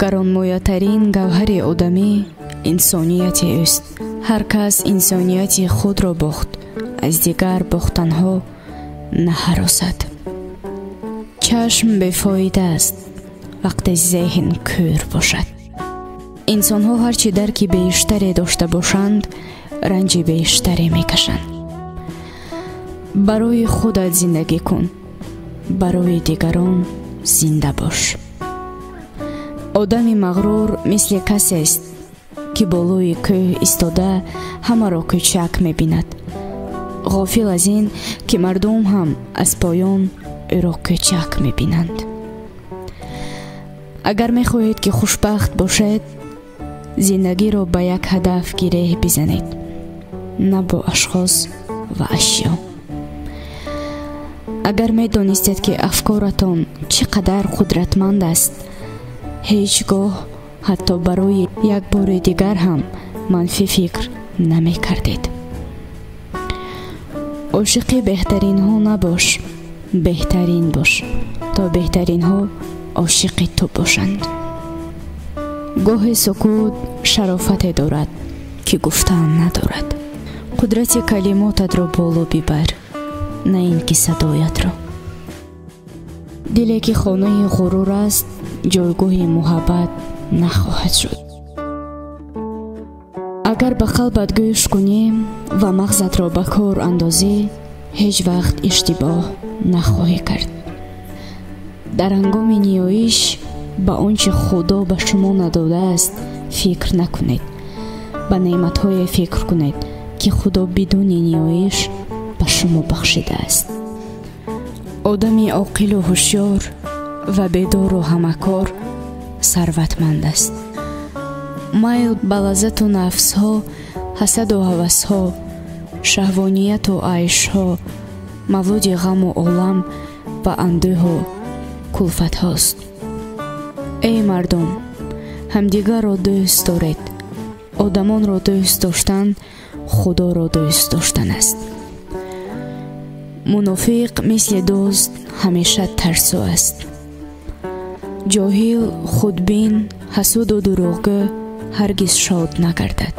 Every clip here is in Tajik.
Гаронмоятарин гавҳари одамӣ инсонияти ӯст. Ҳар кас инсонияти худро бохт, аз дигар бохтанҳо наҳаросад. Чашм бефоида аст вақте зеҳн кӯр бошад. Инсонҳо ҳарчи дарки бештаре дошта бошанд, ранҷи бештаре мекашанд. Барои худат зиндагӣ кун, барои дигарон зинда бош. Одами мағрур мисли касест, ки болои кӯҳ истода ҳамаро кӯчак мебинад, ғофил аз ин, ки мардум ҳам аз поён ӯро кӯчак мебинанд. Агар мехоҳед, ки хушбахт бошед, зиндагиро ба як ҳадаф гиреҳ бизанед, на бо ашхос ва ашё. Агар медонистед, ки афкоратон чӣ қадар қудратманд аст, ҳеҷ гоҳ ҳатто барои як бори дигар ҳам манфӣ фикр намекардед. Ошиқи беҳтаринҳо набош, беҳтарин бош, то беҳтаринҳо ошиқи ту бошанд. Гоҳе сукут шарофате дорад, ки гуфтан надорад. Қудрати калимотатро боло бибар, на ин ки садоятро. Диле ки хонаи ғурур аст, ҷойгоҳи муҳаббат нахоҳад шуд. Агар ба қалбат гӯш кунӣ ва мағзатро ба кор андозӣ, ҳеҷ вақт иштибоҳ нахоҳӣ кард. Дар ҳангоми ниёиш ба он чи Худо ба шумо надодааст фикр накунед. Ба неъматҳое фикр кунед, ки Худо бидуни ниёиш ба шумо бахшидааст. Одами оқилу ҳушёр ва бедору ҳамакор сарватманд аст. Майл ба лаззату нафсҳо, ҳасаду ҳавасҳо, шаҳвонияту айшҳо мавлуди ғаму олам ва андӯҳу кулфатҳост. Эй мардум, ҳамдигарро дӯст доред. Одамонро дӯст доштан Худоро дӯст доштан аст. Мунофиқ мисли дӯст ҳамеша тарсу аст. Ҷоҳил, худбин, ҳасуду дурӯғгӯ ҳаргиз шод нагардад.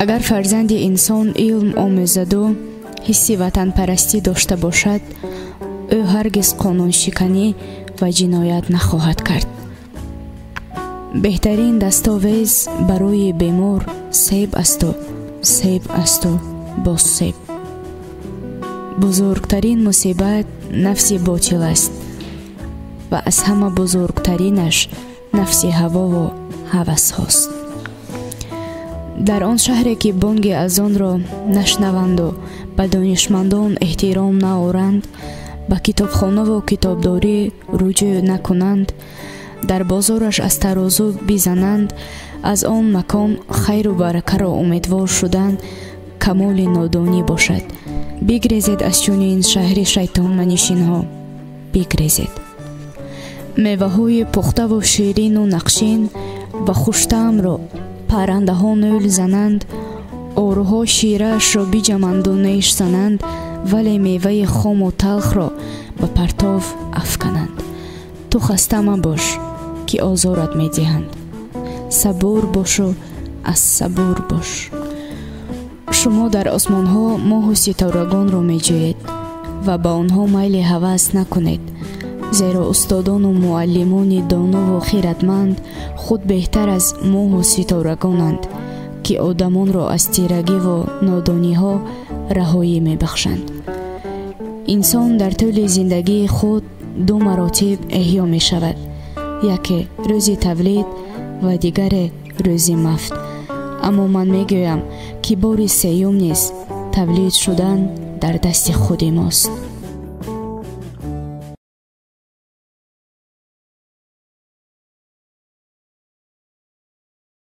Агар фарзанди инсон илм омӯзаду ҳисси ватанпарастӣ дошта бошад, ӯ ҳаргиз қонуншиканӣ ва ҷиноят нахоҳад кард. Беҳтарин дастовез барои бемор себ асту, себ асту, боз себ. Бузургтарин мусибат нафси ботил аст ва аз ҳама бузургтаринаш нафси ҳавову ҳавасҳост. Дар он шаҳре, ки бонги азонро нашнаванду ба донишмандон эҳтиром наоранд, ба китобхонаву китобдорӣ руҷӯъ накунанд, дар бозораш аз тарозу бизананд, аз он макон хайру баракаро умедвор шудан камоли нодонӣ бошад. Бигрезед аз чунин шаҳри шайтонманишинҳо, бигрезед. Меваҳои пухтаву ширину нақшин ва хуштаъмро паррандаҳо нӯл зананд, оруҳо шираашро биҷаманду неш зананд, вале меваи хому талхро ба партов афкананд. Ту хаста мабош, ки озорат медиҳанд. Сабур бошу аз сабур бош. Шумо дар осмонҳо моҳу ситорагонро меҷӯед ва ба онҳо майли ҳавас накунед, зеро устодону муаллимони донову хиратманд худ беҳтар аз моҳу ситорагонанд, ки одамонро аз тирагиву нодониҳо раҳоӣ мебахшанд. Инсон дар тӯли зиндагии худ ду маротиб эҳё мешавад: яке рӯзи тавлид ва дигаре рӯзи мафт. Аммо ман мегӯям, ки бори сеюм низ тавлид шудан дар дасти худи мост.